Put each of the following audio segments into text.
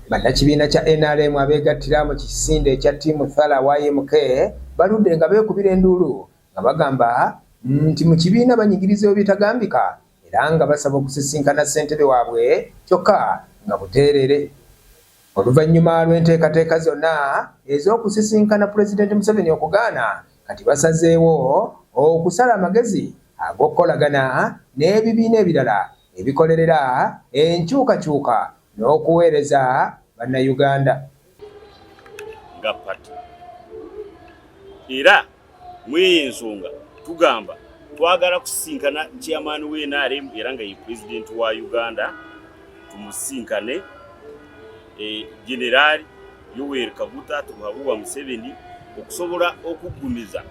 Bannakibiina kya NRM abeegattira mu kisinde ekya Ttiimu Thala YMK baludde nga beekubira enduulu nga bagamba nti mu kibiina banyigirizibwa ebitagambika era nga basaba okusisinkana ssentebe waabwe kyokka nga buteerere. Oluvannyuma lw'enteekateeka zonna ez'okusisinkana Pulezidenti Museveni okugaana, kati basazeewo okusala amagezi ag'okukolagana n'ebibiina ebirala ebikolerera enkyukakyuka n'okuweereza Bannayuganda. Nga party era mweyo ensonga tugamba twagala kusisinkana chairman wa NRM era nga ye president wa Uganda, tumusinkane General Yoweri Kaguta Tibuhaburwa Museveni okusobola okuggumiza.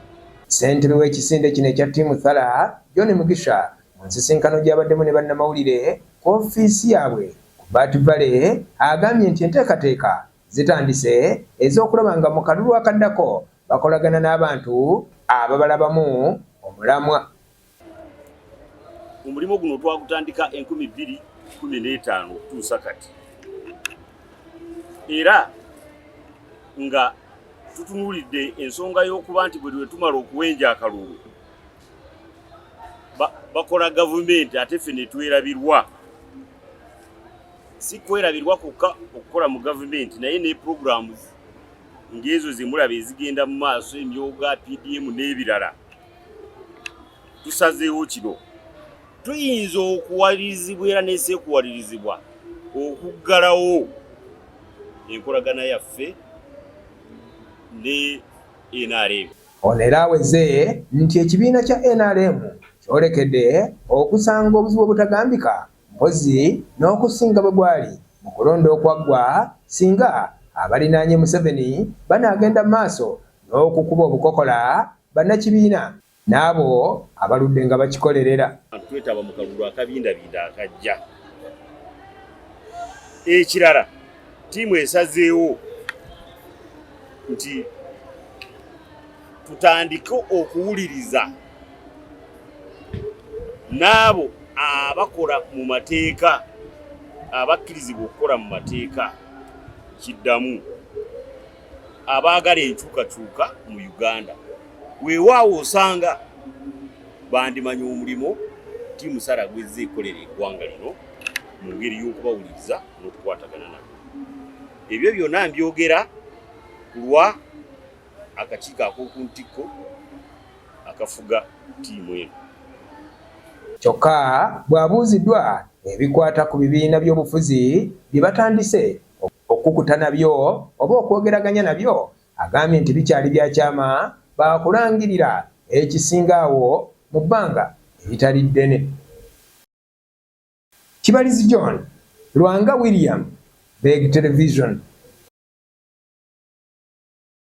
Ssentebe w'ekisinde kino ekya Ttiimu Thala, John Mugisha mu nsisinkano gy'abaddemu ne bannamawulire ku ofiisi yaabwe ku Bat Valley agambye nti enteekateeka zitandise ez'okulaba nga mu kalulu akaddako bakolagana n'abantu ababalabamu omulamwa. Omulimu guno twagutandika 2015 okutuusa kati era nga tutunuulidde ensonga y'okuba nti bwe lwe tumala okuwenja akalulu bakola gavumenti ate ffe ne twerabirwa. Si kwerabirwa kwokka okukola mu gavumenti, naye ne programs ng'ezo ze mulaba ezigenda mu maaso, emyoga, PDM n'ebirala. Tusazeewo kino, tuyinza okuwalirizibwa era n'esekuwalirizibwa okuggalawo enkolagana yaffe ne NRM. Ono era aweze nti ekibiina kya NRM kyolekedde okusanga obuzibu obutagambika mpozzi n'okusinga bwe gwali mu kulonda okwaggwa singa abalinaanye Museveni banaagenda mu maaso n'okukuba obukokola bannakibiina n'abo abaludde nga bakikolerera. Twetaba mu kalulu akabindabinda akajja. Ekirala, ttiimu esazeewo nti tutandike okuwuliriza n'abo abakola mu mateeka, abakkirizibwa okukola mu mateeka, kiddamu abaagala enkyukakyuka mu Uganda. Weewaawo osanga bandimanya omulimu ttiimu Sara gwezze ekolera eggwanga lino mu ngeri y'okubawuliriza n'okukwatagana nabo. Ebyo byonna mbyogera ku lwa akakiiko ak'oku ntikko akafuga ttiimu eno. Kyokka bw'abuuziddwa ebikwata ku bibiina by'obufuzi bye batandise okukukuta nabyo oba okwogeraganya nabyo, agambye nti bikyali bya kyama baakulangirira ekisinga awo mu bbanga eritali ddene. Kibalizi John, Lwanga William, Beg Television.